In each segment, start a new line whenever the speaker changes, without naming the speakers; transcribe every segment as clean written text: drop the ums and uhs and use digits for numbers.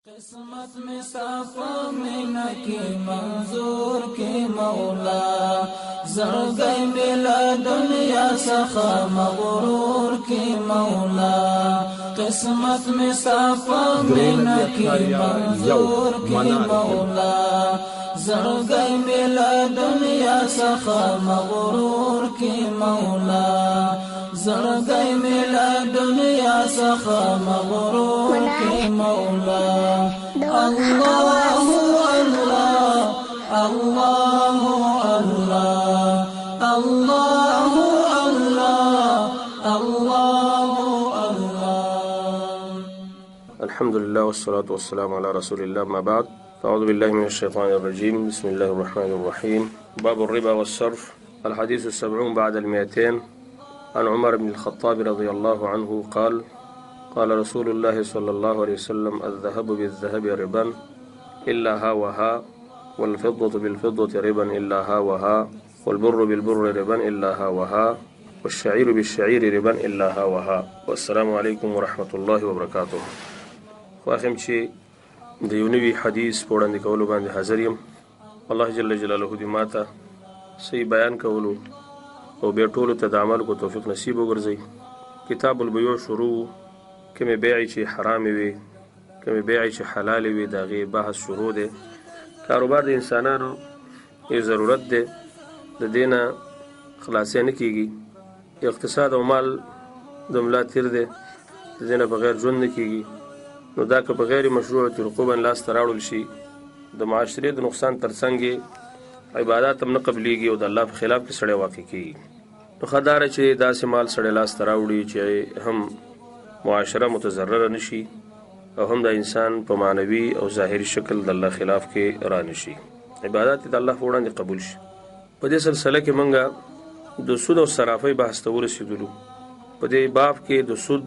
قسمت می صاف مینا کی منظور کی مولا، زړګی می له دنیا څخه مغرور کی مولا. قسمت می صاف مینا کی منظور کی مولا، زړګی می له دنیا څخه مغرور کی مولا. زړګی می له دنیا څخه مغرور کی مولا. الله الله الله الله الله الله الله الله.
الحمد لله والصلاة والسلام على رسول الله، ما بعد، أعوذ بالله من الشيطان الرجيم، بسم الله الرحمن الرحيم. باب الربا والصرف، الحديث السبعون بعد المئتين. عن عمر بن الخطاب رضي الله عنه قال: قال رسول الله صلى الله عليه وسلم: الذهب بالذهب ربا إلا ها وها، والفضة بالفضة ربا إلا ها وها، والبر بالبر ربا إلا ها وها، والشعير بالشعير ربا إلا ها وها. والسلام عليكم ورحمة الله وبركاته. خواخم چې د یو نوي حدیث په وړاندې کولو باندې حاضر یم. الله جل جلاله دې ماته صحیح بیان کولو او بیا ټولو ته د عمل کو توفیق نصیب وګرځي. کتاب البیوع شروع، کومې بیعې چې حرامې وي، کومې بیعې چې حلالې وي، د هغې بحث شروع دی. کاروبار د انسانانو یو ضرورت دی، د دې نه خلاصی نه کیږي. اقتصاد او مال د ملا تیر دی، د دې نه بغیر ژوند نه کیږي. نو دا که په غیر مشروع طریقو باندې لاسته راوړل شي، د معاشرې د نقصان ترڅنګ عبادات هم نه قبلیږي او د الله په خلاف کې سړی واقع کیږي. نو ښه دا ده چې داسې مال سړی لاسته راوړي چې هم معاشره متضرره نه شي او هم د انسان په معنوي او ظاهري شکل د الله خلاف کې را نه شي، عبادات د الله په وړاندې قبول شي. په دې سلسله کې موږ د سود او صرافۍ بحث ته ورسېدلو. په دې باب کې د سود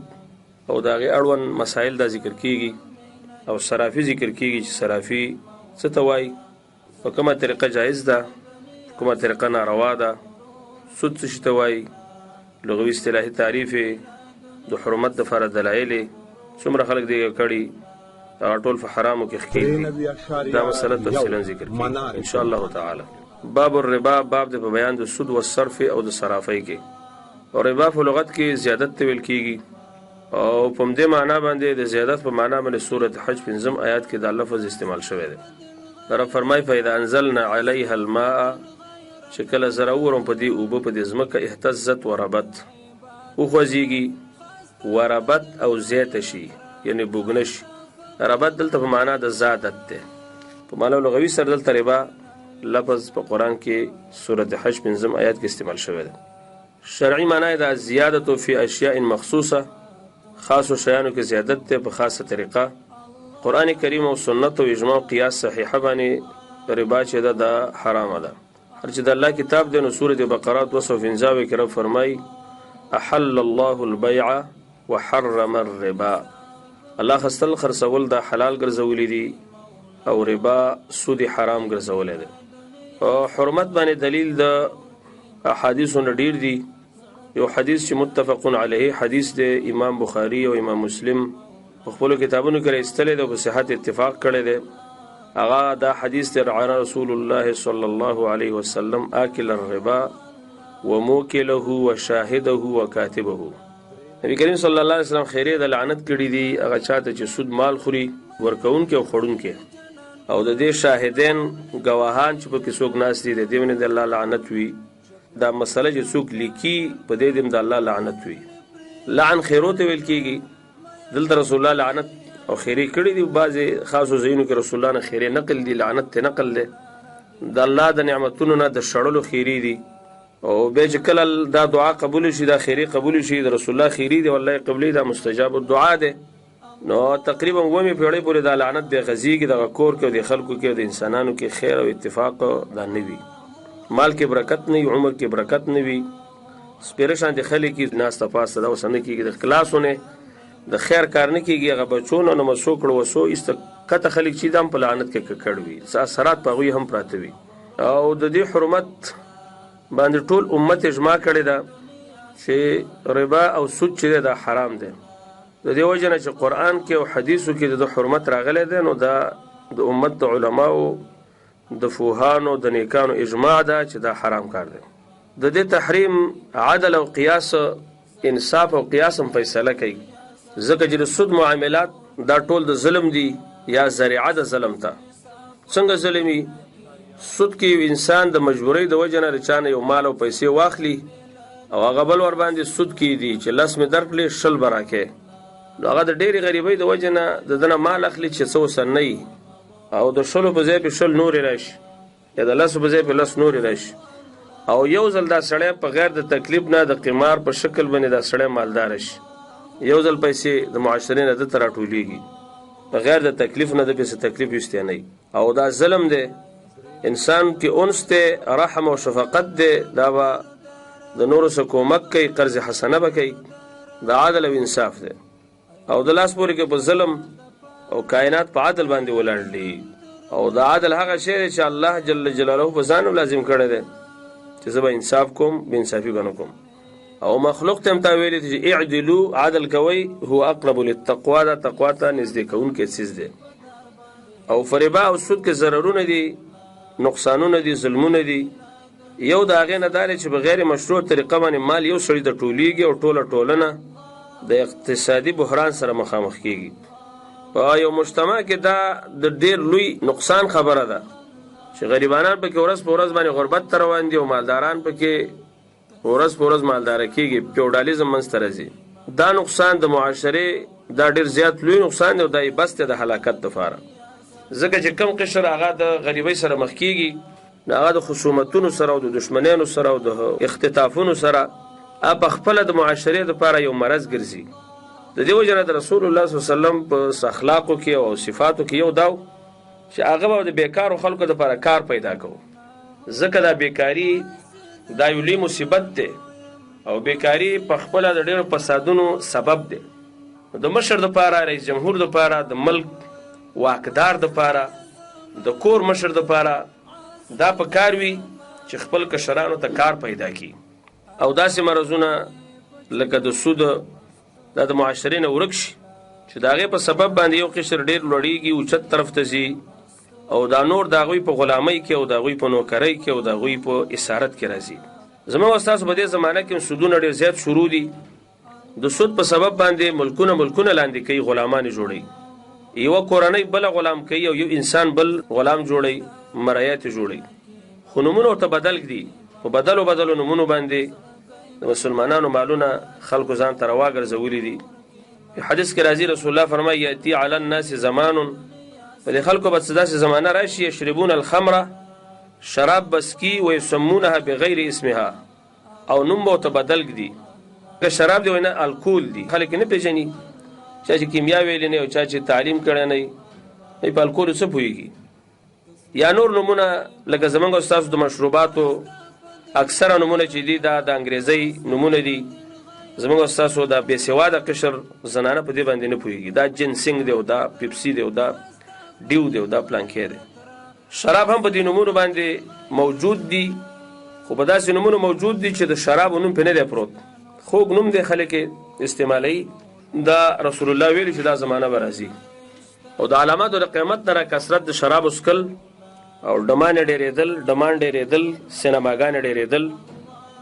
او د هغې اړوند مسایل دا ذکر کیږي او صرافي ذکر کیږي چې صرافي څه ته وایي، په کومه طریقه جایز ده، په کومه طریقه ناروا ده، سود څه شي ته وایي، لغوي اصطلاحي تعریف یې، د حرمت دپاره دلایل یې، څومره خلک دې کړي، هغه ټول په حرامو کې ښکېل دي. دا مسله تفصیلا ذکر کیږي ان شاء الله تعالی. باب الربا، باب د په بیان د سود والصرف او د صرافۍ کې. او ربا په لغت کې زیادت ته ویل کیږي او په همدې معنا باندې د زیادت په معنا باندې سورة حج پنځم آیات کې دا لفظ استعمال شوی دی. رب فرمایي: فاذا انزلنا علیها الماء، چې کله زه راوورم په دې اوبه په دې ځمکه، اهتزت وربت، وخوځېږي، وربت او زیاته شي، یعنې بوږنه شي. ربت دلته په معنا د زادت دی، په معنا لغوي سره دلته ربا لفظ په قرآن کې سورة حج پنځم آیات کې استعمال شوی دی. شرعي معنا یې د زیادت فی اشیاء مخصوصه، خاصو شیانو کې زیادت دی په خاصه طریقه. قرآن کریم او سنت او اجماع او قیاس صحیحه باندې ربا چې ده دا حرامه ده. هر چې د الله کتاب دی، نو سورة بقره 215 کې رب فرمایي: احل الله البیع وحرم الربا. الله خستل خرڅول دا حلال ګرځولي دي او ربا سود حرام ګرځولی دی. او حرمت باندې دلیل د احادیثو نه ډیر دي. یو حدیث چې متفق علیه حدیث دی، امام بخاری او امام مسلم په خپلو کتابونو کې راایستلی دی او په صحت اتفاق کړی دی. هغه دا حدیث دی: عن رسول الله صلی الله علیه وسلم آکل الربا وموکله وشاهده وکاتبه. نبی کریم صلی الله علیه وسلم خیرې د لعنت کړي دي هغه چاته چې سود مال خوري، ورکوونکی او خوړونکی، او د دې شاهدین ګواهان چې پکې څوک ناست دي، د دې باندې د الله لعنت وي. دا مسله چې څوک لیکي په دې دې د الله لعنت وي. لعن خیرو ته ویل کیږي. دلته رسول الله لعنت او خیرې کړي دي. بعضې خاصو ځایونو کې رسول الله نه خیرې نقل دي، لعنت ته نقل دی. د الله د نعمتونو نه د شړلو خیرې دي. او بیا چې کله دا دعا قبول شي، دا خیرې قبول شي، د رسول الله خیرې دي، والله قبلې، دا مستجاب الدعا دی. نو تقریبا اوومې پېړۍ پورې دا لعنت بیا غځېږي دغه کور کې او د خلکو کې او د انسانانو کې خیر او اتفاق دا نه وي، مال کې برکت نه وي، عمر کې برکت نه وي، سپېره شانتې خلک یې ناسته پاسته دا اوسه نه کېږي، د خلاصونه د خیر کار نه کېږي. هغه بچو نه نو مسو کړو وسو ایسته کته خلک چې دا هم په لعنت کې ککړ وي، څه اثرات په هغوی هم پراته وي. او د دې حرمت باندې ټول امت اجماع کړې ده چې ربا او سود چې دی دا حرام دی. د دې وجه نه چې قرآن کې او حدیثو کې د حرمت راغلی دی، نو دا د امت د علماو، د فوهانو، د نیکانو اجماع ده چې دا حرام کار دی. د دې تحریم عدل او قیاس، انصاف او قیاس هم فیصله کوي، ځکه چې د سود معاملات دا ټول د ظلم دي یا ذریعه د ظلم ته. څنګه ظلمي؟ سود کې یو انسان د مجبورۍ د وجې نه د چا نه یو مال او پیسې واخلي او هغه بل ورباندې سود کې دي چې 10 مې درکړې 20 به راکې، نو هغه د ډېرې غریبۍ د وجې نه د ده نه مال اخلي چې څه ورسره نه وي، او د 20 په ځای پې 20 نورې راشي یا د 10 په ځای پې 10 نورې راشي، او یو ځل دا سړی په غیر د تکلیف نه د قمار په شکل باندې دا سړی مالدار شي. یو ځل پیسې د معاشرې نه ده ته راټولېږي په غیر د تکلیف نه، د پیسې تکلیف ویستی نه. او دا ظلم دی، انسان کې انس دی، رحم او شفقت دی، دا به د نورو سره کومک کوي، قرض حسنه به کوي، د عدل او انصاف دی. او د لاس پورې کې په ظلم او کائنات په عدل باندې ولاړ دي، او د عدل هغه شی دی چې الله جل جلاله په ځان لازم کړی دی چې زه به انصاف کوم، بې انصافي به نه کوم. او مخلوق ته هم تا ویلي چې اعدلو، عدل کوئ، هو اقرب للتقوا، دا تقوا ته نږدې کوونکی څیز دی. او فربا او سود کې ضررونه دي، نقصانونه دي، ظلمونه دي. یو د هغې نه دا دی چې په غیر مشروع طریقه باندې مال یو سړي ته ټولېږي او ټوله ټولنه د اقتصادي بحران سره مخامخ کیږي. په یو مجتمع کې دا د ډېر لوی نقصان خبره ده چې غریبانان پکې ورځ په ورځ باندې غربت ته روان دي او مالداران پکې ورځ په ورځ مالداره کیږي، فیوډالیزم منځته راځي. دا نقصان د معاشرې دا ډېر زیات لوی نقصان دی او دا یې بس دی د هلاکت دپاره، ځکه چې کم قشر هغه د غریبۍ سره مخ کیږي، نو هغه د خصومتونو سره او د دښمنانو سره او د اختطافونو سره هغه په خپله د معاشرې دپاره یو مرض ګرځي. د دې وجې نه د رسول الله صلی الله علیه وسلم په اخلاقو کې او صفاتو کې یو دا و چې هغه به د بیکارو خلکو دپاره کار پیدا کوو، ځکه دا بیکاري دا یو لوی مصیبت دی او بیکاري په خپله د ډېرو فسادونو سبب دی. د مشر دپاره، رئیس جمهور دپاره، د ملک واکدار دپاره، د کور مشر دپاره دا په کار وي چې خپل کشرانو ته کار پیدا کړي. او داسې مرضونه لکه د سود دا د معاشرې نه ورک شي چې د هغې په سبب باندې یو قشر ډېر لوړېږي، اوچت طرف ته ځي، او دا نور د هغوی په غلامۍ کې او د هغوی په نوکرۍ کې او د هغوی په اسارت کې راځي. زموږ او ستاسو په دې زمانه کې سودونه ډېر زیات شروع دي. د سود په سبب باندې ملکونه ملکونه لاندې کوي، غلامان جوړوي، یوه کورنۍ بله غلام کوي او یو انسان بل غلام جوړوي، مرایات جوړوي، خو نومونه ورته بدل کړي. په بدلو بدلو نومونو باندې د مسلمانانو مالونه خلکو ځان ته روا ګرځولي دي. حدیث کې راځي رسول الله فرمایي یأتي علی الناس زمان، په دې خلکو به څه داسې زمانه راشي یشربون الخمره، شراب به څکي، ویسمونها بغیر اسمها، او نوم به ورته بدل کړي. که شراب دی وایي نه الکول دی، خلک یې نه پېژني، چا چې کیمیا ویلې نه او چا چې تعلیم کړی نه وي په الکولو څه پوهېږي. یا نور نومونه لکه زموږ او ستاسو د مشروباتو اکثره نومونه چې دي دا د انګریزۍ نومونه دي. زموږ او ستاسو د بې سواده قشر زنانه په دې باندې نه پوهېږي، دا جنسینګ دی او دا پیپسي دی او دا ډیو دی او دا پلانکی دی. شراب هم په دې نومونو باندې موجود دي، خو په داسې نومونو موجود دي چې د شرابو نوم پرې نه دی پروت، خوږ نوم دی، خلک یې استعمالوي. دا رسول الله ویلي چې دا زمانه به راځي. او د علاماتو د قیامت نه را کثرت د شرابو څښل او ډمان ډېرېدل، ډمان ډېرېدل، سینماګانې ډېرېدل.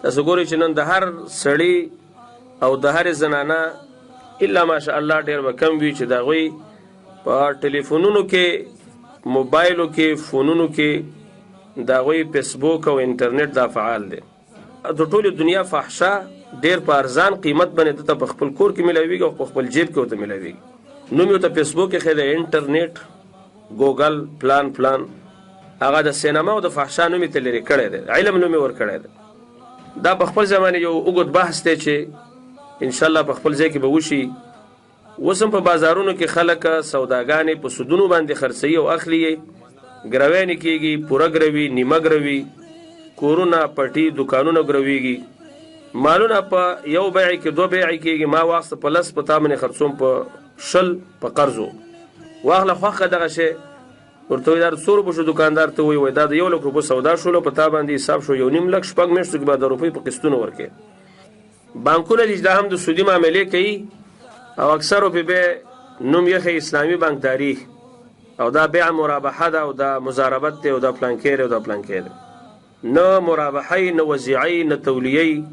تاسو ګورئ چې نن د هر سړي او د هرې زنانه الا ماشاء الله ډېر به کم وي چې د هغوی په ټلیفونونو کې، موبایلو کې، فونونو کې د هغوی فیسبوک او انټرنیټ دا فعال دی. د ټولې دنیا فحشا ډېر په ارزان قیمت باندې ده ته په خپل کور کې میلاویږي او په خپل جیب کې ورته میلاویږي. نوم یې ورته فیسبوک ایښی دی، انټرنیټ، ګوګل، پلان پلان. هغه د سینما او د فحشا نوم یې ته لرې کړی دی، علم نوم یې ورکړی دی. دا په خپل ځای باندې یو اوږد بحث دی چې انشاءالله په خپل ځای کې به وشي. اوس هم په بازارونو کې خلک سوداګانې په سودونو باندې خرڅوي او اخلي یې، ګرویانې کېږي، پوره ګروي، نیمه ګروي، کورونه، پټي، دوکانونه ګرویږي، مالونه په یو بیع کې دوه بیع کېږي. ما واخیسته په 10، په تا باندې خرڅوم په 20 په قرضو، واخله خوښه دغه شی. ورته وایي دا د څو روپو شو؟ دوکاندار ته وایي وایي دا د 1 لک روپو سودا شوله، په تا باندې حساب شو 1.5 لک، 6 میاشتو کې به د روپۍ په قسطونو ورکړې. بانکونه دي چې دا هم د سودي معاملې کوي، او اکثرو په به نوم یې اسلامي بانکداري، او دا بیع مرابحه ده، او دا مضاربت دی، او دا پلانکی دی، او دا پلانکی دی. نه مرابحه، نه وضیعه، نه تولیه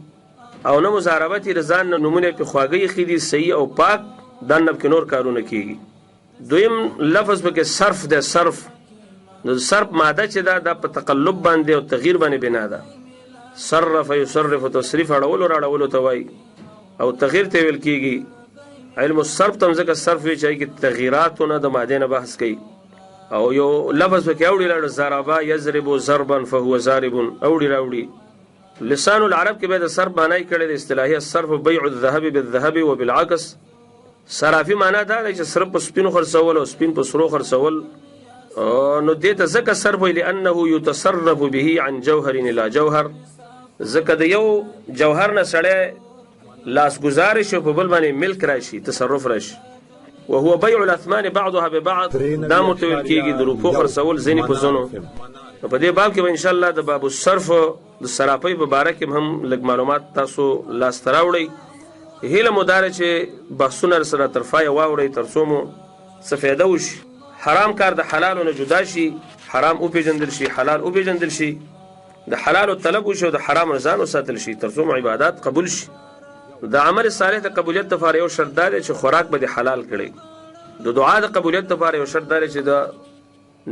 او نه مضاربت، د ځان نه نومونه په خواږه ایښي دي، صحیح او پاک، دننه پکې نور کارونه کیږي. دویم لفظ پکې صرف دی. صرف، نو صرف ماده چې ده، دا په تقلب باندې او تغییر باندې بنا ده. صرف یصرف تصریف، اړولو راړولو ته وایي او تغییر ته ویل کیږي. علم الصرف ته هم ځکه صرف وي چې هغې کې تغییراتو نه د مادې نه بحث کوي. او یو لفظ پکې اوړي لاړ، ضربه یضرب ضربا فهو ضارب، اوړي راوړي. لسان العرب کې به د صرف معنی کړی د اصطلاحي الصرف بيع الذهب بالذهب وبالعكس. صرافي معنا دا ده چې سره په سپینو خرڅول او سپین په سرو خرڅول. نو دې ته ځکه صرف وایي لأنه يتصرف به عن جوهر إلى جوهر، ځکه د یو جوهر نه سړی لاس ګزارش او په بل باندې ملک راشي، تصرف راشي. وهو بيع الاثمان بعضها ببعض، دا متویل کېږي د روپو خرڅول ځینې په ځینو. په دې باب کې به انشاءالله د باب الصرف د صرافۍ په باره کې هم لږ معلومات تاسو لاسته راوړئ. هیله مو دا ده چې بحثونه سره تر پایه واورئ تر څو مو څه فایده وشي. حرام کار د حلالو نه جدا شي، حرام وپېژندل شي، حلال وپېژندل شي، د حلالو طلب وشي او د حرامو نه ځان وساتل شي تر څو مو عبادات قبول شي. د عمل صالح د قبولیت لپاره یو شرط دا دی چې خوراک به دې حلال کړي. د دعا د قبولیت لپاره یو شرط دا دی چې د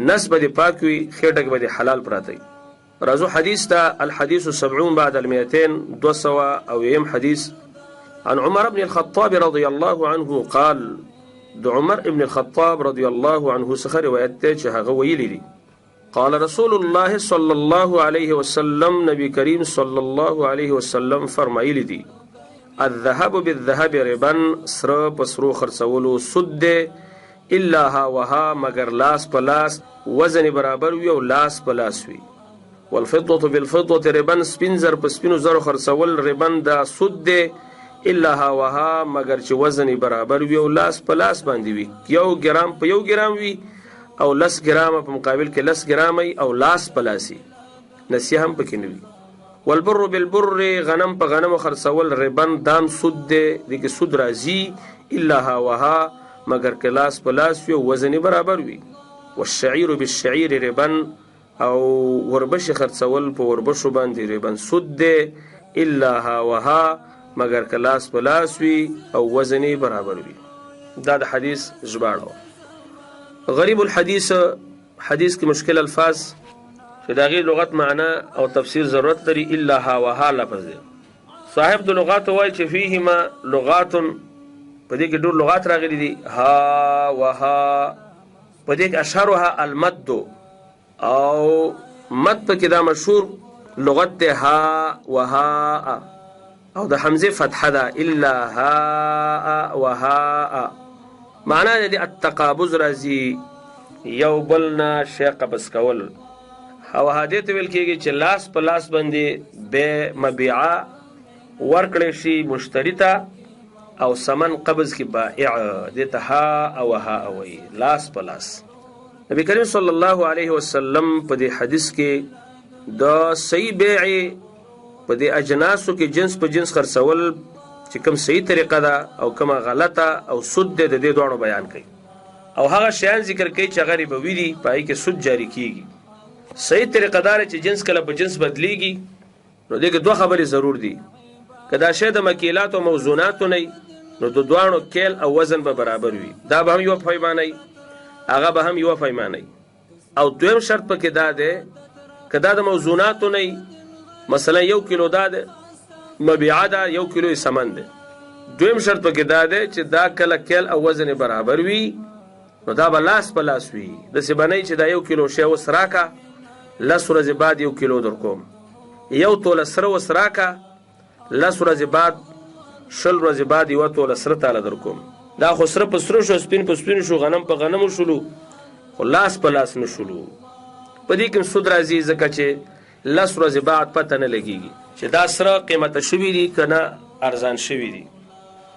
نس به دې پاک وي، خېټه کې به دې حلال پراته وي. راځو حدیث ته. الحدیث 270 بعد 200، 200 حدیث. عن عمر بن الخطاب رضي الله عنه قال، د عمر ابن الخطاب رضي الله عنه څخه روایت دی چې هغه ویلي دي، قال رسول الله صلى الله عليه وسلم، نبی کریم صلی الله علیه وسلم فرمایلی دي، الذهب بالذهب ربا، سره په سرو خرڅولو سود دی، الا ها وها، مګر لاس په لاس، وزن برابر وي او لاس په لاس وي. والفضة بالفضة ربا، سپین زر په سپینو زرو خرڅول ربا، دا سود دی، الا ها وها، مګر چې وزن برابر وي او لاس په لاس باندې وي، یو ګرام په یو ګرام وي او لس ګرامه په مقابل کې لس ګرامه وي او لاس په لاس وي، نسیه هم پکې نه وي. والبر بالبر، غنم په غنمو خرڅول ربا، دام سود دی، دې کې سود راځي، الا ها وها، مګر که لاس په لاس وي او وزن برابر وي. والشعير بالشعير ربا، او وربشې خرڅول په وربشو باندې ربا سود دی، الا ها وها، مګر که لاس په لاس وي او وزن برابر وي. دا د حدیث ژباړه وه. غریب الحدیث، حدیث کې مشکل الفاظ چې د هغې لغت معنا او تفسیر ضرورت لري. الا ها وها لفظ دی. صاحب د لغات وایي چې فیهما لغات، په دې کې ډېر لغات راغلي دي. ها وها، په دې کې اشهرها المد، او مد پکې دا مشهور لغت دی، ها وها، او د حمزې فتحه ده، الا ها وها. معنا د دې التقابض راځي، یو بل نه شی قبض کول. او هدې ته ویل کېږي چې لاس په لاس باندې بې مبیعه ورکړی شي مشتري ته، او ثمن قبض کې بائع، دې ته ها او ها وایي، لاس په لاس. نبی کریم صلی الله علیه وسلم په دې حدیث کې د صحیح بیع په دې اجناسو کې جنس په جنس خرڅول چې کوم صحیح طریقه ده او کومه غلطه او سود دی، د دې دواړو بیان کوي. او هغه شیان ذکر کوي چې هغه ربوي دي، په هغې کې سود جاري کیږي. صحیح طریقه دا ده چې جنس کله په جنس بدلیږي، نو دې کې دوه خبرې ضرور دي. که دا شی د مکیلاتو او موزوناتو نه وي، نو د دواړو کیل او وزن به برابر وي، دا به هم یوه پیمانه وي، هغه به هم یوه پیمانه وي. او دویم شرط پکې دا دی که دا د موزوناتو نه وي، مثلا یو کیلو دا دی مبیعه ده، یو کیلو یې ثمن دی. دویم شرط پکې دا دی چې دا کله کیل او وزن یې برابر وي، نو دا به لاس په لاس وي، داسې به نه وي چې دا یو کیلو شی اوس راکه، لس ورځې بعد یو کیلو در کوم، یو توله سره اوس راکه، لس ورځې بعد، شل ورځې بعد یوه توله سره تاله در کوم. دا خو سره په سره شو، سپین په سپین شو، غنم په غنمو شولو، خو لاس په لاس نه شولو. په دې کې هم سود راځي، ځکه چې لس ورځې بعد پته نه لګېږي چې دا سره قیمته شوي دي که نه ارزان شوي دي.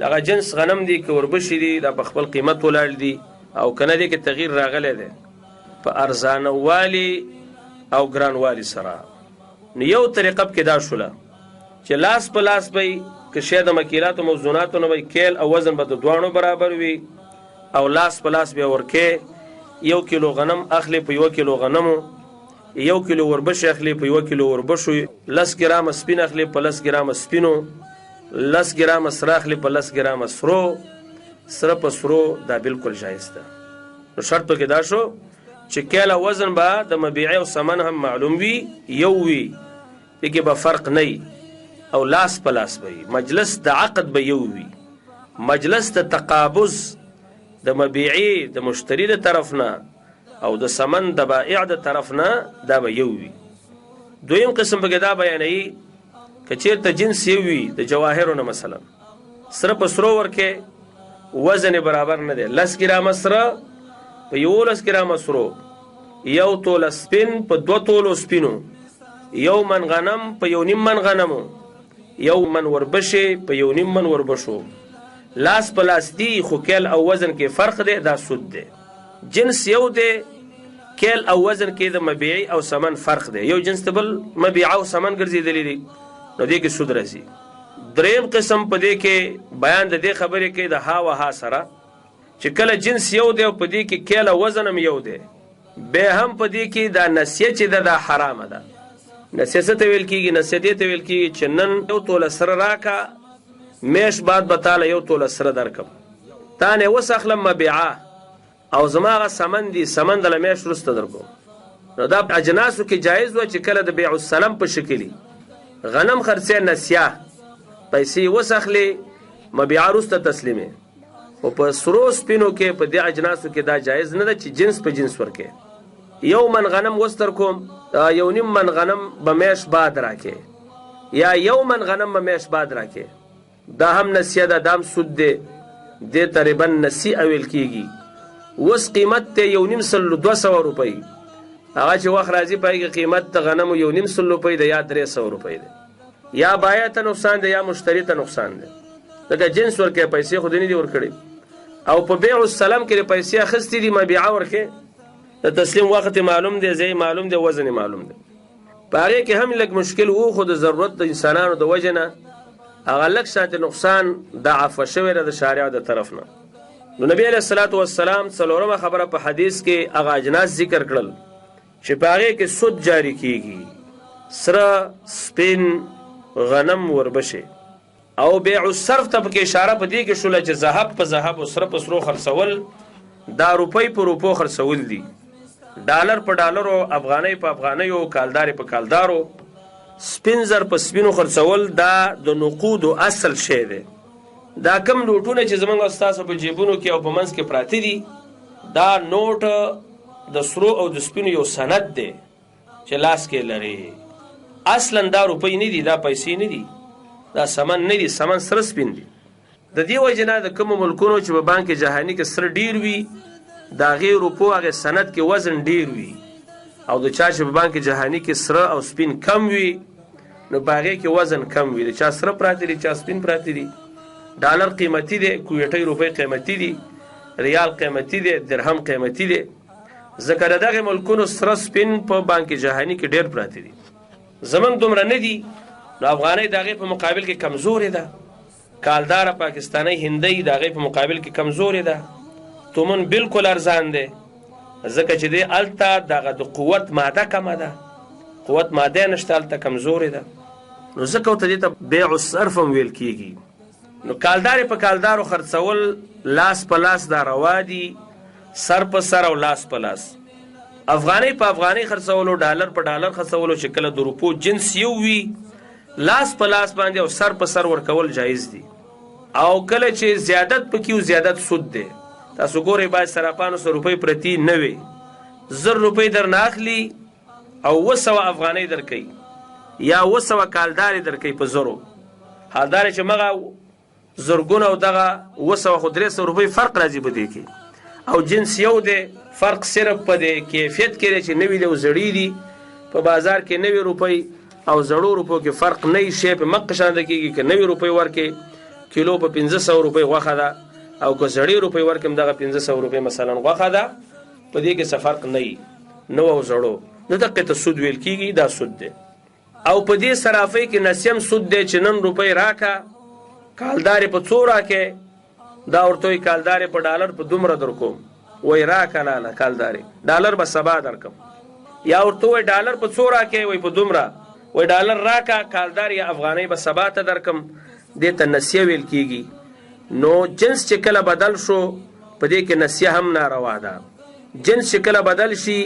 دغه جنس غنم دي که وربشې دي، دا په خپل قیمت ولاړ دي او که نه، دې کې تغییر راغلی دی په ارزانوالي او ګرانوالي سره. نو یو طریقه پکې دا شوله چې لاس په لاس به که شی د مکیلاتو موزوناتو نه وي، کیل او وزن به د دواړو برابر وي او لاس په لاس بیا ورکې. 1 کیلو غنم اخلي په 1 کیلو غنمو، 1 کیلو وربشې اخلي په 1 کیلو وربشو، 10 ګرامه سپین اخلي په 10 ګرامه سپینو، 10 ګرامه سره اخلي په 10 ګرامه سرو، سره په سرو، دا بالکل جایز ده. نو شرط پکې دا شو چې کیل او وزن به د مبیعې او ثمن هم معلوم وي، یو وي، دې کې به فرق نه وي او لاس په لاس به وي. مجلس د عقد به یو وي، مجلس د تقابض د مبیعې د مشتري د طرف نه او د ثمن د بائع د طرف نه دا به یو وي. دویم قسم پکې دا بیانوي که چېرته جنس یو وي د جواهرو نه، مثلا سره په سرو ورکې، وزن یې برابر نه دی، 10 ګرامه سره په 11 ګرامه سرو، 1 توله سپین په 2 تولو سپینو، 1 من غنم په 1.5 من غنمو، 1 من وربشې په 1.5 من وربشو، لاس په لاس دی خو کیل او وزن کې فرق دی، دا سود دی. جنس یو دی، کیل او وزن کې د مبیعي او ثمن فرق دی، یو جنس ته بل مبیعه او ثمن ګرځېدلی دی، نو دې کې سود راځي. دریم قسم په دې کې بیان د دې خبرې کې د ها و ها سره چې کله جنس یو دی او په دې کې کیل او وزن هم یو دی، بیا هم په دې کې دا نسیه چې ده دا حرامه ده. نسیه څه ته ویل کېږي؟ نسیه دې ته ویل کېږي چې نن 1 توله سره راکه، میش بعد به تاله 1 توله سره درکم، تا نه اوس اخلم مبیعه او زما هغه ثمن دی، ثمن د له میاشت وروسته درکوم. نو دا اجناسو کې جایز وه چې کله د بیع السلم په شکلي غنم خرڅې نسیه، پیسې اوس اخلې مبیعه وروسته تسلیمې، خو په سرو سپینو کې په دې اجناسو کې دا جایز نه ده چې جنس په جنس ورکې. 1 من غنم اوس درکوم، 1.5 من غنم به میاشت بعد راکې، یا 1 من غنم به میاشت بعد راکې، دا هم نسیه ده، دا هم سود دی، دې ته ربا نسیه ویل کېږي. اوس قیمت دی 250 روپۍ، هغه چې وخت راځي په هغې کې قیمت د غنمو 250 روپۍ دی یا 300 روپۍ دی، یا بایع ته نقصان دی یا مشتري ته نقصان دی، ځکه جنس ورکوي پیسې خو دې نه دي ورکړي، او په بیع السلم کې پیسې اخیستې دي، مبیعه ورکوي، د تسلیم وخت معلوم دی، ځای معلوم دی، وزن معلوم دی. په هغې کې هم لږ مشکل و، خو د ضرورت د انسانانو د وجې نه هغه لږ شانتې نقصان دا عفوه شوی ده د شارع د طرف نه. نو نبی علیه الصلاة والسلام څلورمه خبره په حدیث کې هغه اجناس ذکر کړل چې په هغې کې سود جاري کیږي، سره سپین غنم وربشې، او بیع الصرف ته پکې اشاره په دې کې شوله چې ذهب په ذهب او سره په سرو خرڅول دا روپۍ په روپو خرڅول دي، ډالر په ډالرو، افغانۍ په افغانیو، کالدارې په کالدارو، سپین زر په سپینو خرڅول دا د نقودو اصل شی دی. دا کم نوټونه چې زمونږ ستاسو په جیبونو کې او په منځ کې پراته دي، دا نوټ د سرو او د سپینو یو سند دی چې لاس کې لري. اصلا دا روپۍ نه دي، دا پیسې نه دي، دا ثمن نه دي، ثمن سره سپین دي. د دې وجې نه د کومو ملکونو چې په بانک جهاني کې سره ډېر وي، د هغې روپو هغې سند کې وزن ډېر وي، او د چا چې په بانک جهاني کې سره او سپین کم وي نو په هغې کې وزن کم وي. د چا سره پراته دي، چا سپین پراته دي. ډالر قیمتي دی، کویټۍ روپۍ قیمتي دي، ریال قیمتي دی، درهم قیمتي دی، ځکه د دغې ملکونو سره سپین په بانک جهاني کې ډېر پراته دي، زمونږ دومره نه دي. نو افغانۍ د هغې په مقابل کې کمزورې ده، کالداره پاکستانۍ هندۍ د هغې په مقابل کې کمزورې ده، تومن بالکل ارزان دی، ځکه چې دی هلته دغه د قوت ماده کمه ده، قوت ماده نشته هلته، کمزورې ده، نو ځکه ورته دې ته بیع الصرف هم ویل کېږي. نو کالدارې په کالدارو خرڅول لاس په لاس دا روا دي، سر په سر او لاس په لاس. افغانۍ په افغانۍ خرڅولو، ډالر په ډالر خرڅولو چې کله د روپو جنس یو وي، لاس په لاس باندې او سر په سر ورکول جایز دي. او کله چې زیادت پکې و، زیادت سود دی. تاسو ګورئ باید صرافانو سره روپۍ پرتې نه وي، 1000 روپۍ درنه اخلي او 700 افغانۍ درکوي یا 700 کالدارې درکوي په زرو، حالدارې چې مغه زرګونه او دغه 700 خو 300 روپۍ فرق راځي په دې کې، او جنس یو دی، فرق صرف په دې کیفیت کې دی چې نوي دی او زړې دي. په بازار کې نوي روپۍ او زړو روپو کې فرق نه شي، په مقه شان کېږي. که نوي روپۍ ورکې کیلو په 500 روپۍ غوښه ده، او که زړې روپۍ ورکړم دغه 500 روپۍ مثلا غوښه ده، په دې کې څه فرق نه وي، نو او زړو. نو دقې ته سود ویل کېږي، دا سود دی. او په دې صرافۍ کې نسیم سود دی چې نن روپۍ راکه کالدارې په څو راکې؟ دا ورته وایي کالدارې په ډالر په دومره درکوم. وایي راکه لاله کالدارې، ډالر به سبا درکم. یا ورته وایي ډالر په څو راکې؟ وایي په دومره. وایي ډالر راکه، کالدار یا افغانۍ به سبا ته درکم. دې ته نسیه ویل کیږي. نو جنس چې کله بدل شو په دې کې نسیه هم ناروا ده. جنس چې کله بدل شي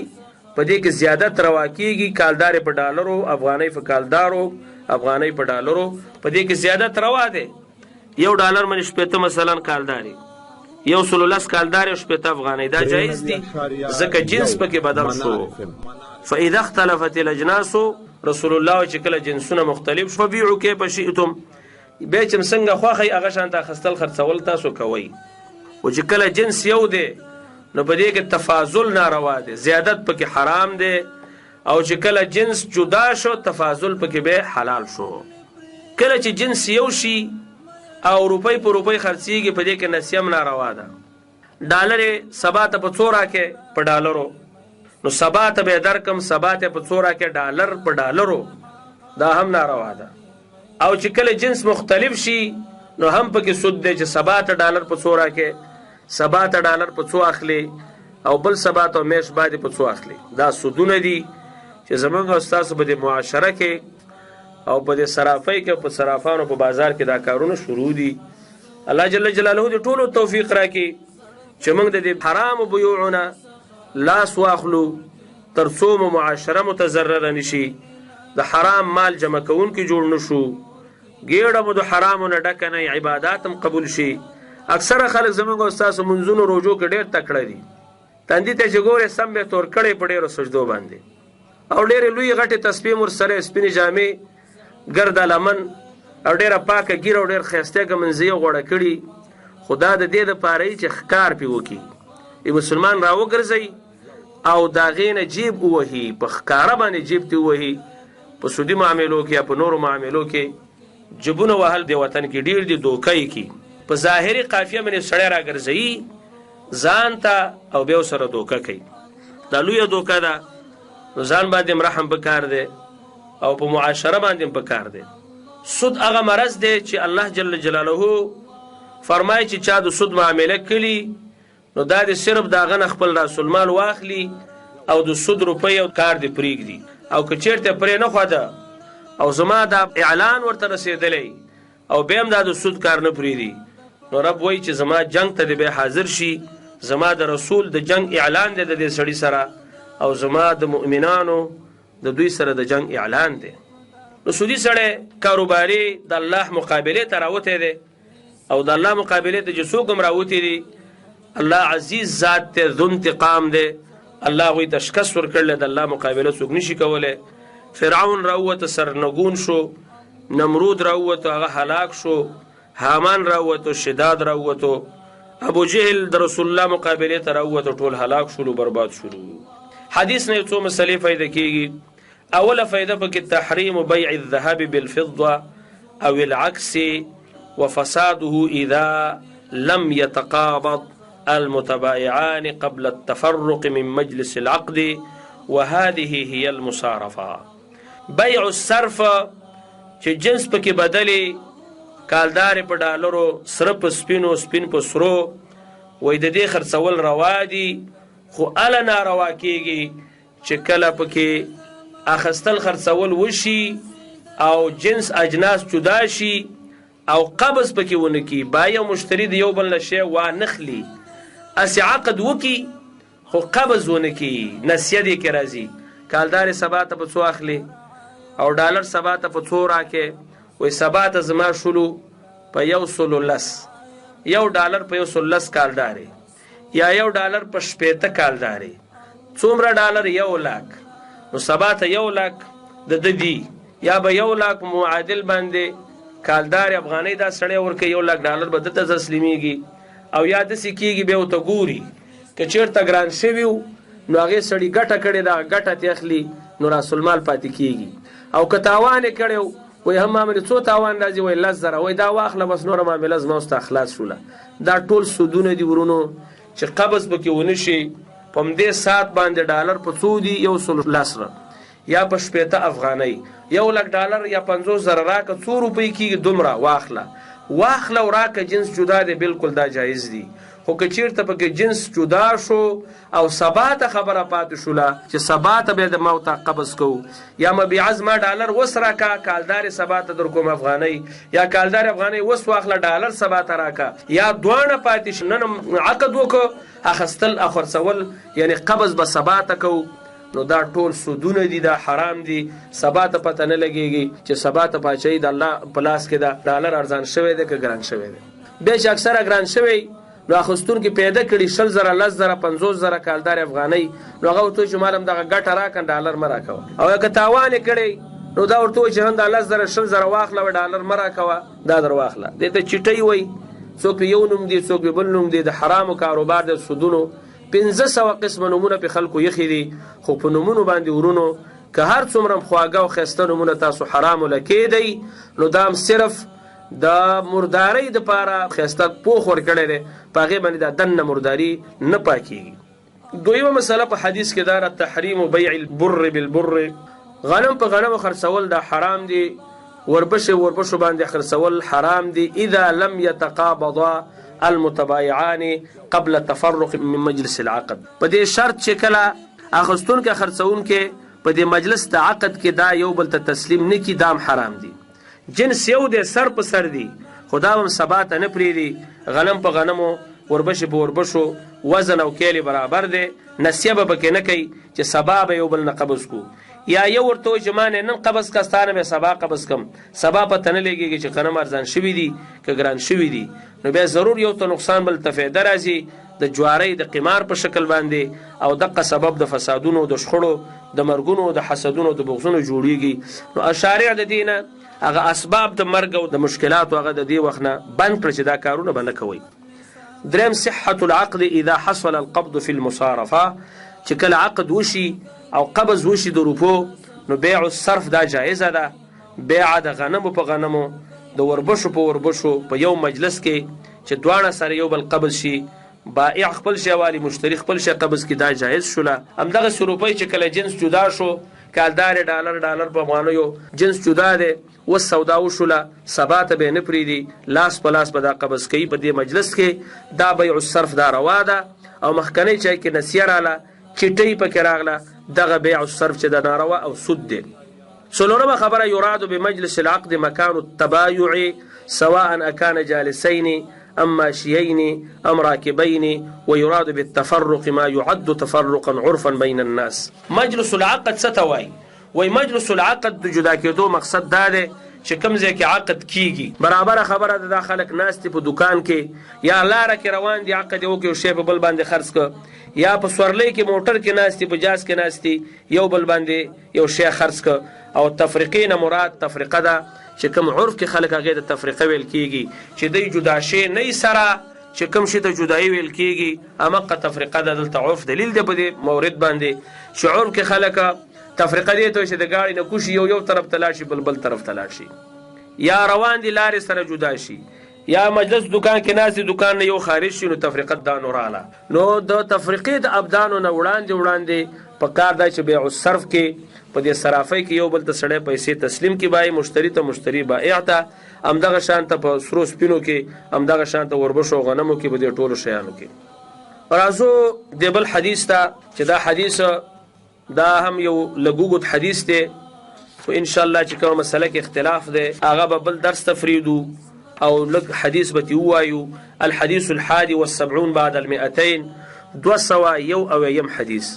په دې کې زیادت روا کیږي. کالدارې په ډالرو، افغانۍ په کالدارو، افغانۍ په ډالرو، په دې کې زیادت روا دی. یو ډالر منې 60 مثلا کالدارې، 110 کالدارې او 60 افغانۍ، دا جایز دي ځکه جنس پکې بدل شو. فاذا اختلفت الاجناس، رسول الله چې کله جنسونه مختلف شو، فبيعوا كيف شئتم، بیا چې څنګه خوښئ هغه شان ته اخیستل خرڅول تاسو کوئ. او چې کله جنس یو دی نو په دې کې تفاضل ناروا دی، زیادت پکې حرام دی. او چې کله جنس جدا شو تفاضل پکې به حلال شو. کله چې جنس یو شي او روپۍ په روپۍ خرڅیږي په دې کې نسیه هم ناروا ده. ډالر یې سبا ته په څو راکې؟ په ډالرو. نو سبا ته به یې درکم، سبا ته په څو راکې؟ ډالر په ډالرو، دا هم ناروا ده. او چې کله جنس مختلف شي نو هم پکې سود دی چې سبا ته ډالر په څو راکې، سبا ته ډالر په څو اخلي، او بل سبا ته میاشت بعد په څو اخلي. دا سودونه دي چې زمونږ او ستاسو په دې معاشره کې او په دې صرافۍ کې او په صرافانو په بازار کې دا کارونه شروع دي. الله جل جلاله دې ټولو توفیق راکړي چې موږ د دې حرامو بیوعونه لاس واخلو تر څو مو معاشره متضرره نشي، د حرام مال جمع کوونکي جوړ نشو، ګېډه مو د حرامو نه ډکه نه، عبادات هم قبول شي. اکثره خلک زموږ او ستاسو منځونو روژو کې ډېر تکړه دي، تندي ته چې ګورې سم به تور کړی په ډېرو سجدو باندې، او ډېرې لوی غټې تسبیح ورسره، سپینې جامې، ګرده لمن، او ډېره پاکه ږیره، او ډېر ښایسته ږمنځې یې غوړه کړي. خو دا د دې دپاره یي چې ښکار پې وکړي، ای مسلمان راوګرځوي او د هغې نه جیب ووهي، په ښکاره باندې جیب ته ووهي. په سودي معاملو کې یا په نورو معاملو کې جبونه وهل د وطن کې ډېر دي، دوکه یې کي. په ظاهري قافیه باندې سړی راګرځوي ځان ته او بیا سره دوکه کوي. دا لویه دوکه ده. نو ځان باندې هم رحم پکار دی او په معاشره باندې هم پکار دی. سود هغه مرض دی چې الله جل جلاله فرمایي چې چا د سود معامله کړي نو دا دې صرف د هغه نه خپل راس المال واخلي او د سود روپۍ او کار دې پرېږدي. او که چېرته پرې نه خوده او زما دا اعلان ورته رسېدلی او بیا هم دا د سود کار نه پرېږدي، نو رب وایي چې زما جنګ ته دې بیا حاضر شي، زما د رسول د جنګ اعلان دی د دې سړي سره، او زما د مؤمنانو د دوی سره د جنګ اعلان دی. نو سودي سړی کاروباري د الله مقابلې ته راوتی دی، او د الله مقابلې ته چې څوک هم راوتی دي، الله عزیز ذات دی، ذو انتقام دی، الله هغوی ته شکست ورکړی، د الله مقابله څوک نشي کولی. فرعون راووته سرنګون شو، نمرود راووته هغه هلاک شو، هامان راووتو، شداد راووتو، ابو جهل د رسول الله مقابلې ته راووتو، ټول هلاک شولو، برباد شولو. حدیث نه یو څو مسلې فایده کیږي. اوله فایده پکې تحریم بیع الذهب بالفضة او العکس وفساده اذا لم يتقابض المتبايعان قبل التفرق من مجلس العقد، وهذه هي المصارفة. بيع الصرف چې جنس پکې بدلی، کالدارې په ډالرو، سره په سپینو، سپین په سرو، وایي د دې خرڅول روا دي، خو اله ناروا کیږي چې کله پکې اخستل خرڅول وشي او جنس اجناس جدا شي او قبض پکې ونه کړي، بای او مشتري د یو بل نه شی وانخلي، هسې عقد وکړي خو قبض ونه کړي، نسیه دې کې راځي. کالدارې سبا ته په څو اخلي او ډالر سبا ته په څو راکې، وایي سبا ته زما شولو په 110، یو ډالر په 110 کالدارې یا یو ډالر په 60 کالدارې، څومره ډالر؟ 1 لاک. نو سبا ته 1 لاک د ده دي، یا به 1 لاک معادل باندې کالدارې افغانۍ دا سړی ورکوي، 1 لاک ډالر به ده ته تسلیمېږي. او یا داسې کېږي بیا ورته ګوري که چېرته ګران شوي وو نو هغې سړي ګټه کړې ده، ګټه ترې اخلي، نو راس المال پاتې کېږي. او که تاوان یې کړی و، وایي هم معاملې څو تاوان راځي؟ وایي 10,000. وایي دا واخله بس، نوره معامله زما او ستا خلاص شوله. دا ټول سودونه دي ورونو چې قبض پکې ونه شي. په همدې ساعت باندې ډالر په څو دي؟ 110 یا په 60 افغانۍ، 1 لک ډالر یا 50,000 راکه، څو روپۍ کېږي؟ دومره واخله. واخله او راکه جنس جدا دی، بالکل دا جایز دی. خو که چیرته پکې جنس جدا شو او سبا ته خبره پاتې شوله چې سبا ته بیا د ما او تا قبض کوو، یا مبیعه زما ډالر اوس راکه کالدارې سبا ته در کوم افغانۍ، یا کالدارې افغانۍ اوس واخله ډالر سبا ته راکه، یا دواړه پاتې شي، نن هم عقد وکړو اخستل او خرڅول یعنی قبض به سبا ته کوو، نو دا ټول سودونه دي، دا حرام دي. سبا ته پته نه لګېږي چې سبا ته پاچهي د الله په لاس کې ده، ډالر ارزان شوی دی که ګران شوی دی. بیا چې اکثره ګران شوی نو اخستونکي پیدا کړي 20,000 10,000 50,000 کالدارې افغانۍ، نو هغه ورته وایي چې مال هم دغه ګټه راکړه ډالر مه راکوه، او که تاوان یې کړی نو دا ورته وایي چې هم دا 10,000 20,000 واخله او ډالر مه راکوه، دا در واخله. دې ته چټۍ وایي، څوک یو نوم دی څوک بل نوم دی، د حرامو کاروبار د سودونو 500 قسمه نومونه په خلکو یخي دي. خو په نومونو باندې ورونو که هر څومره هم خواږه او ښایسته نومونه تاسو حرامو لکېدئ، نو دا هم صرف د مردارۍ دپاره ښایسته پوښ ورکړی دی، په هغې باندې دا دننه مرداري نه پاکېږي. دویمه مسله په حدیث کې دا ده، تحریم بیع البر بالبر، غنم په غنمو خرڅول دا حرام دي، وربشې وربشو باندې خرڅول حرام دي، اذا لم يتقابضا المتبايعان قبل التفرق من مجلس العقد، په دې شرط چې کله اخستونکی خرڅونکی په دې مجلس د عقد کې دا یو بل ته تسلیم نه کړي، دا هم حرام دي. جنس یو دی، سر په سر دی، خو دا هم سبا ته نه پرېږدي، غنم په غنمو وربشې په وربشو وزن او کیلې برابر دی، نسیه به پکې نه کوي چې سبا به یو بل نه قبض کو، یا یو ورته وایي چې ما نه نن قبض که ستا نه به سبا قبض کم، سبا پته نه لګېږي چې غنم ارزان شوي دي که ګران شوي دي، نو بیا ضرور یو ته نقصان بل ته فایده راځي د جوارۍ د قمار په شکل باندې، او دقه سبب د فسادونو د شخړو د مرګونو د حسدونو د بغضونو جوړیږي. نو اشارع د دې نه هغه اسباب د مرګ او د مشکلاتو هغه د دې وخت نه بند کړ چې دا کارونه به نه کوئ. دریم، صحة العقد اذا حصل القبض في المصارفه، چې کله عقد وشي او قبض وشي د روپو، نو بیع الصرف دا جایزه ده، بیع د غنمو په غنمو د وربشو په وربشو په یو مجلس کې چې دواړه سره یو بل قبض شي، بائع خپل شی والي مشتري خپل شی قبض کړي، دا جایز شوله. همدغسې روپۍ چې کله جنس جدا شو، کالدارې ډالر ډالر په افغانیو جنس جدا دی، اوس سودا وشوله، سبا ته به یې نه پرېږدي، لاس په لاس به دا قبض کوي په دې مجلس کې، دا بیع الصرف دا روا ده. او مخکنۍ چای کې نسیه راله، چټۍ پکې راغله، دغه بیع الصرف چې د ناروا او سود دی. څلورمه خبره، یراد بمجلس العقد مکان التبایع سواء اکان جالسین ام ماشیین ام راکبین، ویراد بالتفرق ما يعد تفرقا عرفا بین الناس. مجلس العقد څه ته وایي؟ وایي مجلس العقد د جدا کېدو مقصد دا دی چې کوم ځای کې عقد کیږي، برابره خبره ده، دا خلک ناست دي په دوکان کې یا لاره کې روان دي، عقد یې وکړي یو شی په بل باندې خرڅ کړ، یا په سورلۍ کې موټر کې ناست دي، په جاز کې ناست دي، یو بل باندې یو شی خرڅ کړ. او تفرقې نه مراد تفرقه ده چې کوم عرف کې خلک هغې ته تفرقه ویل کیږي، چې دی جدا شی نه سره چې کوم شي ته جدایي ویل کیږي، همغه تفرقه ده. دلته عرف دلیل دی په دې مورد باندې چې عرف کې خلک تفرقه دې ته چې د ګاډي نه کوشي یو یو طرف ته لاړ شي بل بل طرف ته لاړ شي، یا روان دي لارې سره جدا شي، یا مجلس دکان کې ناست دي دکان نه یو خارج شي، نو تفرقه دانو راله. نو د تفرقې د ابدانو نه وړاندې وړاندې په کار دی چې بیع الصرف کې په دې صرافۍ کې یو بل ته سړی پیسې تسلیم کړي، بای مشتري ته مشتري بایع ته، همدغه شان ته په سرو سپینو کې، همدغه شان ته وربشو او غنمو کې، په دې ټولو شیانو کې. راځو د بل حدیث ته چې دا حدیث دا هم یو لږ اوږد حدیث دی، خو انشاءالله چې کومه مسله کې اختلاف دی هغه به بل درس ته پرېږدو او لږ حدیث به ترې ووایو. الحدیث الحادي والسبعون بعد المئتين، 271 حدیث.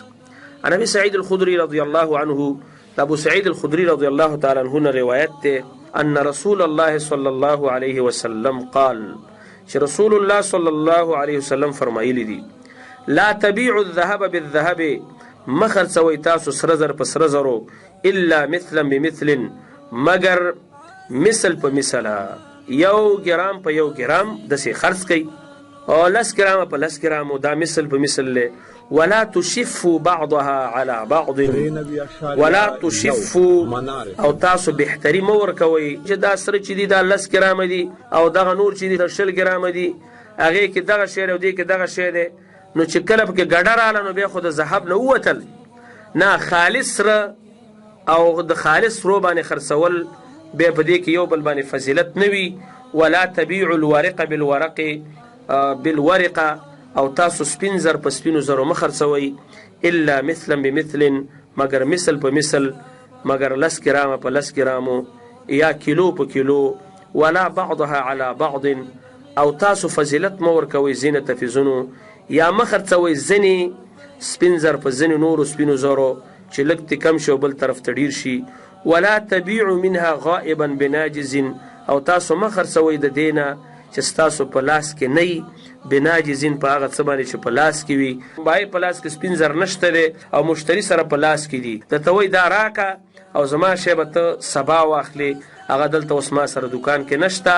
عن ابي سعيد الخدري رضي الله عنه، ابو سعيد الخدري رضي الله تعالى عنه روایت ته، ان رسول الله صلى الله عليه وسلم قال، چې رسول الله صلى الله عليه وسلم فرمایلی دي، لا تبيع الذهب بالذهب، مه خرڅوئ تاسو سره زر په سره زرو، الا مثلا بمثل، مګر مثل په مثله، یو ګرام په یو ګرام داسې خرڅ کئ، او 10 ګرامه په 10 ګرامو، دا مثل په مثل دی. ولا تشفوا بعضها على بعض، ولا تشفوا، او تاسو بهتري مه ورکوئ چې دا سره چې دي دا 10 ګرامه دي او دغه نور چې دي دا 20 ګرامه دي، هغې کې دغه شی دی او دې کې دغه شی دی، نو چې کله پکې ګډه راله نو بیا خو د ذهب نه ووتل، نه خالص سره او د خالص سرو باندې خرڅول بیا په دې کې یو بل باندې فضیلت نه وي. ولا تبيع الورق بالورق بالورقه، او تاسو سپین زر په سپینو زرو مه خرڅوئ، الا مثلا بمثل، مګر مثل په مثل، مګر لس ګرامه په لس ګرامو، یا کیلو په کیلو. ولا بعضها على بعض، او تاسو فضیلت مه ورکوئ ځینې ته په ځینو، یا مه خرڅوئ ځینې سپین زر په ځینې نورو سپینو زرو چې لږ ترې کم شي او بل طرف ته ډېر شي. ولا تبيع منها غائبا بناجز، او تاسو مه خرڅوئ د دې نه چې ستاسو په لاس کې نه وي، بناجزین په هغه څه باندې چې په لاس کې وي. بای په لاس کې سپین زر نشته دی او مشتري سره په لاس کې دي، ده ته وایي دا راکه او زما شی به ته سبا واخلې، هغه دلته اوس ما سره دوکان کې نشته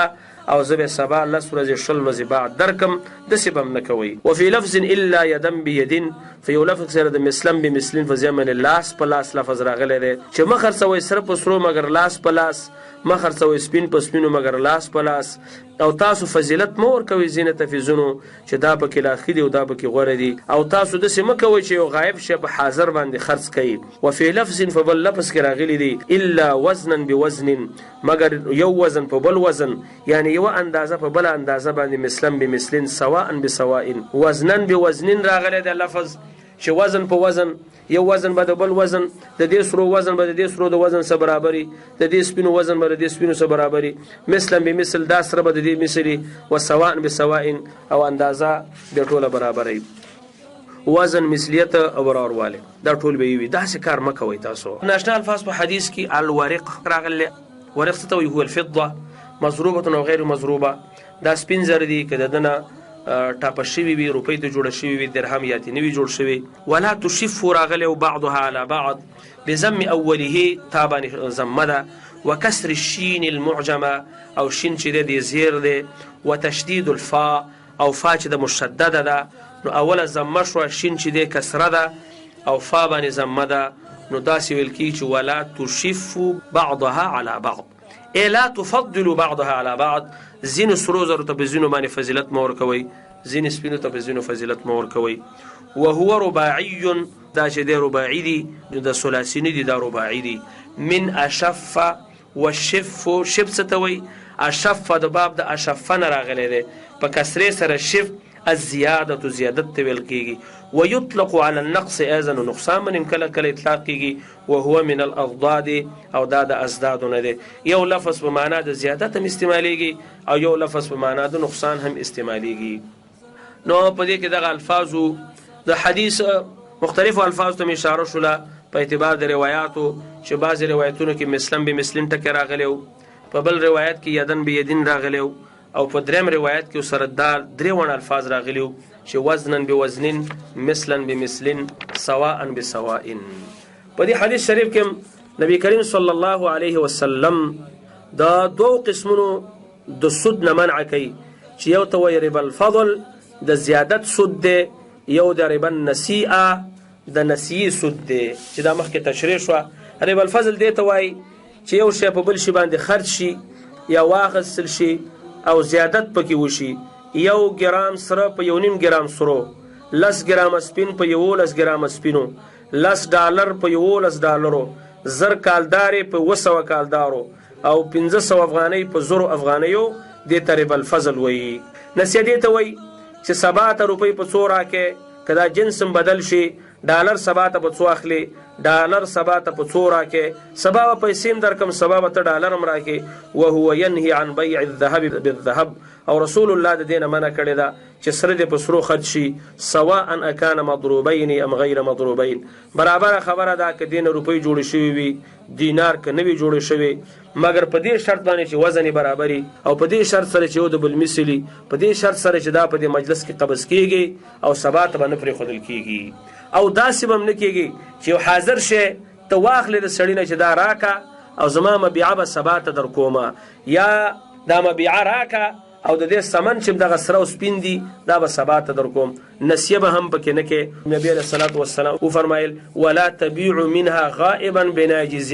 او زه به سبا لس ورځې شل ورځې بعد درکم، داسې به هم نه کوئ. وفي لفظ الا یدا بید، په یو لفظ سره د مثلا بمثلین په ځای باندې لاس په لاس لفظ راغلی دی چې مه خرڅوئ سره په سرو مګر لاس په لاس، مه خرڅوئ سپین په سپینو مګر لاس په لاس، او تاسو فضیلت مه ورکوئ ځینې ته په ځینو چې دا پکې لا ښه دي او دا پکې غوره دي، او تاسو داسې مه کوئ چې یو غایب شی په حاضر باندې خرڅ کړئ. وفي لفظ په بل لفظ کې راغلي دي الا وزنا بوزن، مګر یو وزن په بل وزن، یعنی یوه اندازه په بله اندازه باندې، مثلا بمثل سواء بسواء، وزنا بوزن راغلی دی لفظ چې وزن په وزن، یو وزن به د بل وزن، د دې سرو وزن به د دې سرو د وزن سره برابري، د دې سپینو وزن به د دې سپینو سره برابري، مثلا بمثل دا سره به د دې مثلي، وسواء بسواء، او اندازه به ټوله برابري، وزن مثلیت او برابروالی دا ټول به وي. داسې کار مه کوئ تاسو. ناشنا الفاظ په حدیث کې الورق راغلی، ورق څه ته وایي؟ هو الفضه مضروبه او غیر مضروبه، دا سپین زر دي که د ده نه ټاپه شوي وي، روپۍ ته جوړه شوي وي، درهم یا ترې نه وي جوړ شوي. ولا تشف راغلی بعضها على بعض بضم اوله، تا باندې ضمه ده، وکسر الشین المعجمه، او شین چې دی د زیر دی، وتشدید الفاء، او فا چې د مشدده ده، نو اوله ضمه شوه، شین چې دی کسره ده او فا باندې ضمه ده، نو داسې ویل کېږي چې ولا تشف بعضها على بعض، ای لا تفضل بعضها على بعض، ځینو سرو زرو ته په ځینو باندې فضیلت مه ورکوئ، ځینې سپینو ته په ځینو فضیلت مه ورکوئ. وهو رباعي، دا چې دی رباعي دي، د ثلاثي نه دي، دا رباعي دي. من اشف والشف، شف څه ته وایي؟ اشف د باب د اشفه نه راغلی دی، په کسرې سره شف الزیادة زیادت ته ویل کېږي. ويطلق على النقص ايضا، نقصان باندې هم کله کله اطلاق کېږي. وهو من الاضداد، او دا د ازدادو نه دی. یو لفظ په معنا د زیادت هم استعمالېږي او یو لفظ په معنا د نقصان هم استعمالېږي. نو په دې کې دغه الفاظو د حدیث مختلفو الفاظو ته مې اشاره شوله په اعتبار د روایاتو، چې بعضې روایتونو کې مثلا بمثلین ټکی راغلی و، په بل روایت کې یدن بیدین راغلی و، او په دریم روایت کې سره دا درې واړه الفاظ راغلي وو چې وزنا بوزن، مثلا بمثل، سواء بسواء. په دې حدیث شریف کې نبی کریم صلی الله علیه وسلم د دوو قسمونو د سود نه منع کوي، چې یو ته وایي ربا الفضل د زیادت سود دی، یو د ربا النسیئه د نسیې سود دی چې دا مخکې تشریح شوه. ربا الفضل دې ته وایي چې یو شی په بل شي باندې خرڅ شي یا واخیستل شي او زیادت پکې وشي، یو ګرام سره په یو نیم ګرام سرو، لس ګرامه سپین په 11 ګرامه سپینو، لس ډالر په 11 ډالرو، 1000 کالدارې په 700 کالدارو، او 500 افغانۍ په 1000 افغانیو، دې ته ربا الفضل وایي. نسیه دې ته وایي چې سبا ته روپۍ په څو راکې، که دا جنس هم بدل شي، ډالر سبا ته په څو اخلې، ډالر سبا ته په څو راکې، سبا به پیسې هم درکم، سبا به ته ډالر هم راکې. وهو ینهي عن بیع الذهب بالذهب، او رسول الله د دې نه منع کړې ده چې سره دې په سرو خرڅ شي، سواء اکان مضروبین ام غیر مضروبین، برابره خبره ده که دې نه روپۍ جوړې شوې وي، دینار که نه وي جوړې شوې، مګر په دې شرط باندې چې وزن یې برابري، او په دې شرط سره چې یو د بل مثلي، په دې شرط سره چې دا په دې مجلس کې قبض کېږي او سبا ته به نه پرېښودل کېږي، او داسې به هم نه کېږي چې یو حاضر شی ته واخلې د سړي نه چې دا راکه او زما مبیعه به سبا ته در کومه، یا دا مبیعه راکه او د دې سمن چې دغه سره او سپین دي دا به سبا ته در کوم، نسیه به هم پکې نه کې. نبی علیه الصلاة والسلام وفرمایل ولا تبیع منها غائبا بناجز،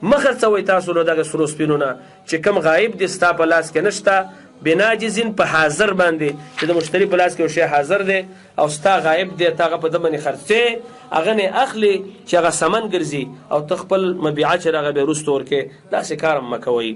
مه خرڅوئ تاسو له دغه سرو سپینو نه چې کوم غایب دي ستا په لاس کې نشته، بناجز په حاضر باندې چې د مشتري په لاس کې یو شی حاضر دی او ستا غایب دی، ته هغه په ده باندې خرڅې، هغه نه اخلي چې هغه سمن ګرځي او ته خپل مبیعه چې هغه بیا وروسته ورکې، داسې کار هم مه کوئ.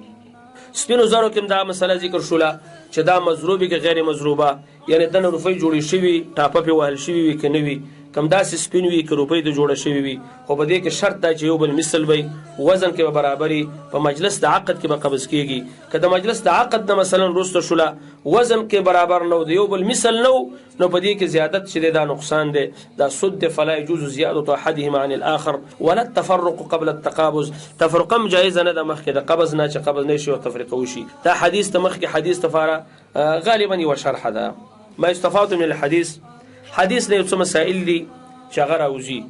سپینو زرو کې دا مسله ذکر شوله چې دا مضروبه کې غیر مضروبه، یعنی دنه روپۍ جوړې شوي، ټاپه پې وهل شوي وي که نه وي، کم داسې سپین وي که روپۍ د جوړه شوي وي، خو په دې کې شرط دا چې یو بل مثل وي، وزن کې به برابري، په مجلس د عقد کې به قبض کیږي. که د مجلس د عقد نه مثلا وروسته شوله وزن کې برابر نه و، د یو بل مثل نه و، نو په دې کې زیادت چې دی دا نقصان دی، دا سود دی. فلا يجوز زیادة احدهما عن الاخر ولا التفرق قبل التقابض. تفرقه هم جایزه نه ده مخکې د قبض نه، چې قبض نه شي او تفریقه وشي. دا حدیث ته مخکې حدیث لپاره غالبا یوه شرح ده. ما يستفاد من الحديث، حدیث نه یو څه مسائل دي چې هغه راوځي.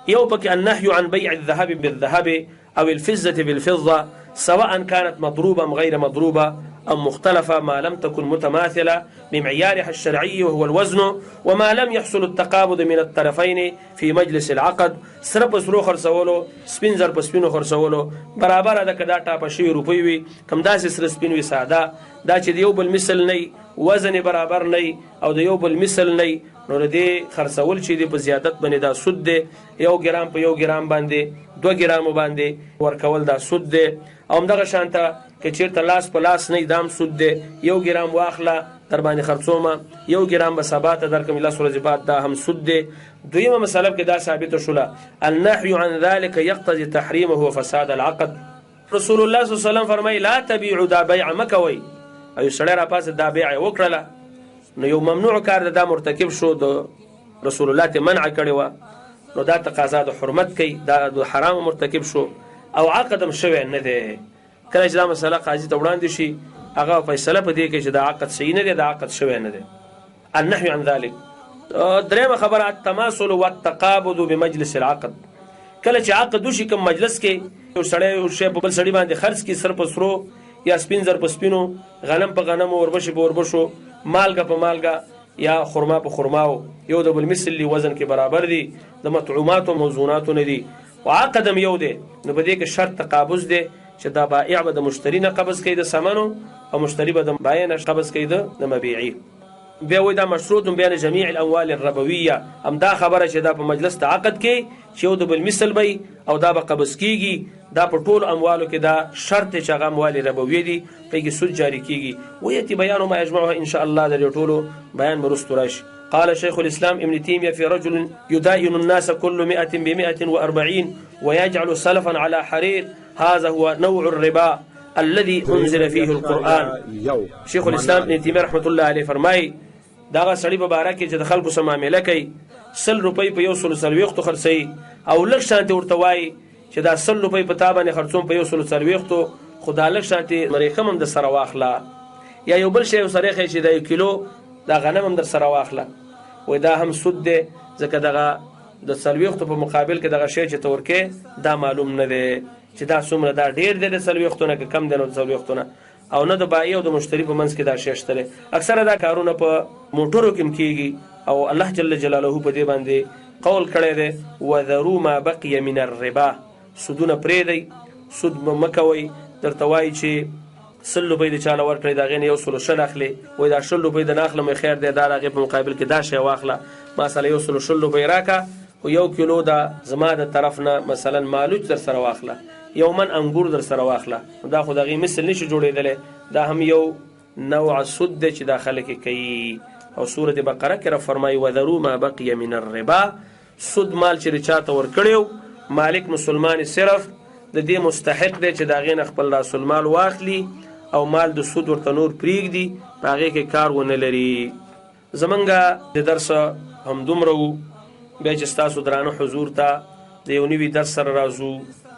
یو پکې النهي عن بيع الذهب بالذهب أو الفضة بالفضة سواء كانت مضروبة أم غير مضروبة أم مختلفة ما لم تكن متماثلة بمعيارها الشرعي وهو الوزن، وما لم يحصل التقابض من الطرفين في مجلس العقد. سره په سرو خرڅولو، سپین زر په سپینو خرڅولو برابره ده که دا ټاپه شوي روپۍ وي، کم داسې سره سپین وي ساده، دا چې د یو بل مثل نه وي، وزن یې برابر نه وي او د یو بل مثل نه وي، نو د دې خرڅول چې دی په زیادت باندې دا سود دی. یو ګرام په یو ګرام باندې، دوه ګرامو باندې ورکول دا سود دی. او همدغه شانته که چېرته لاس په لاس نه وي دا هم سود دی. یو ګرام واخله در باندې خرڅومه، یو ګرام به سبا ته درکړم لس ورځې بعد، دا هم سود دی. دویمه مسله کې دا ثابته شوله النهي عن ذلك يقتضي تحريمه وفساد العقد. رسول الله صلی الله علیه وسلم فرمایي لا تبيعوا، دا بیع مه کوئ. او یو سړی راپاڅېد دا بیع یې وکړله، نو یو ممنوع کار د دا مرتکب شو، د رسول الله ته منع کړې وه، نو دا تقاضا د حرمت کوي، دا د حرام مرتکب شو او عقد هم شوی نه دی. کله چې دا مسله قاضي ته وړاندې شي هغه فیصله په دې کوي چې دا عقد صحیح نه دی، دا عقد شوی نه دی. النهي عن ذلك. درېیمه خبره التماثل والتقابض بمجلس العقد. کله چې عقد وشي کوم مجلس کې یو سړی یو شی په بل سړي باندې خرڅ کړي، سر په سرو یا سپین زر په سپینو، غنم په غنمو، اوربشې په اوربشو، مالګه په مالګه یا خرما په خرماو، یو د بل مثل دی، وزن کې برابر دي، د مطعوماتو موزوناتو نه دي، وعقد هم یو دی، نو په دې کې شرط تقابض دی چې دا بائع به د مشتري نه قبض کوي د سامانو، او مشتري به د بایع نه قبض کوي د مبيعي. بیا وایي دا مشروط بین جميع الاموال الربویه، هم دا خبره چې دا په مجلس د عقد کې چې یو د بل مثل به او دا به قبض کیږي، دا په ټولو اموالو کې دا شرط دی چې هغه اموال ربویه دي، پې کې سود جاري کیږي. ویأتي بیان ما یجمعها ان شاء الله، د دې ټولو بیان به وروسته راشي. قال شيخ الإسلام ابن تيمية في رجل يداين الناس كل مئة بمئة وأربعين ويجعل سلفا على حرير، هذا هو نوع الربا الذي أنزل فيه القرآن. شيخ الإسلام ابن تيمية رحمة الله عليه فرمای دغه سړي په باره کې چې د خلکو سره معامله کوي، سل روپۍ په یو سلو څلوېښتو خرڅوي او لږ شانتې ورته وایي چې دا سل روپۍ په تا باندې خرڅوم په یو سلو څلوېښتو، خو دا لږ شانتې مرېښم هم در سره واخله، یا یو بل شی ورسره ښیي چې دا یو کیلو دا غنم هم در سره واخله، وایي دا هم سود دی، ځکه دغه د څلوېښتو په مقابل کې دغه شی چې ته ورکې دا معلوم نه دی چې دا څومره، دا ډېر دی د څلوېښتو نه که کم دی نو د څلوېښتو نه، او نه د بایع او د مشتري په منځ کې دا شی شته دی. اکثره دا کارونه په موټرو کې هم کېږي، او الله جل جلاله په دې باندې قول کړی دی وذروا ما بقي من الربا، سودونه پرېږدئ، سود مه کوئ. درته وایي چې سل روپۍ د چا له ورکړې د هغې نه یو سلو شل اخلې، وایي دا شل روپۍ د نه اخلم، وایي خیر دی دا د هغې په مقابل کې دا شی واخله، ما سره یو سلو شل روپۍ راکړه، خو یو کیلو دا زما د طرف نه مثلا مالوچ در سره واخله، یو من انګور در سره واخله، نو دا خو د هغې مثل نشي جوړېدلی، دا هم یو نوع سود دی چې دا خلک یې کوي. او سورة بقره کې را فرمایي وذروا ما بقي من الربا، سود مال چې چا ته ورکړی و مالک مسلمان صرف د دې مستحق دی چې د هغې نه خپل راس المال واخلي او مال د سود ورته نور پرېږدي، په هغې کې کار ونه لري. زمونږ د درس هم دومره و، بیا چې ستاسو درانه حضور ته د یو نوي درس سره راځو،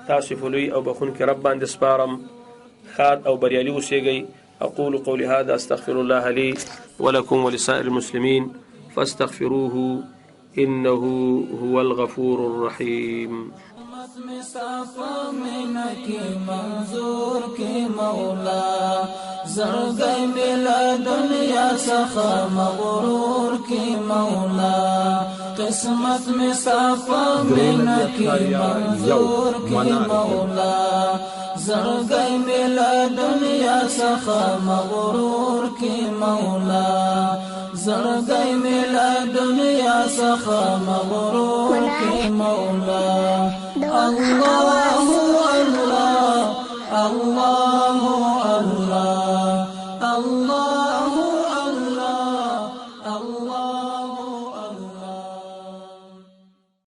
تاسو په لوی او بخښونکي رب باندې سپارم. ښاد او بریالي اوسېږئ. أقول قولي هذا أستغفر الله لي ولكم ولسائر المسلمين فاستغفروه إنه هو الغفور الرحيم.
منظور کې مولا زړګی مې له دنیا څخه مغرور کې مولا، قسمت مې ستا په مینه کې منظور کې مولا، زړګی مې له دنیا څخه مغرور کې مولا، زړګی مې له دنیا څخه مغرور کې مولا. الله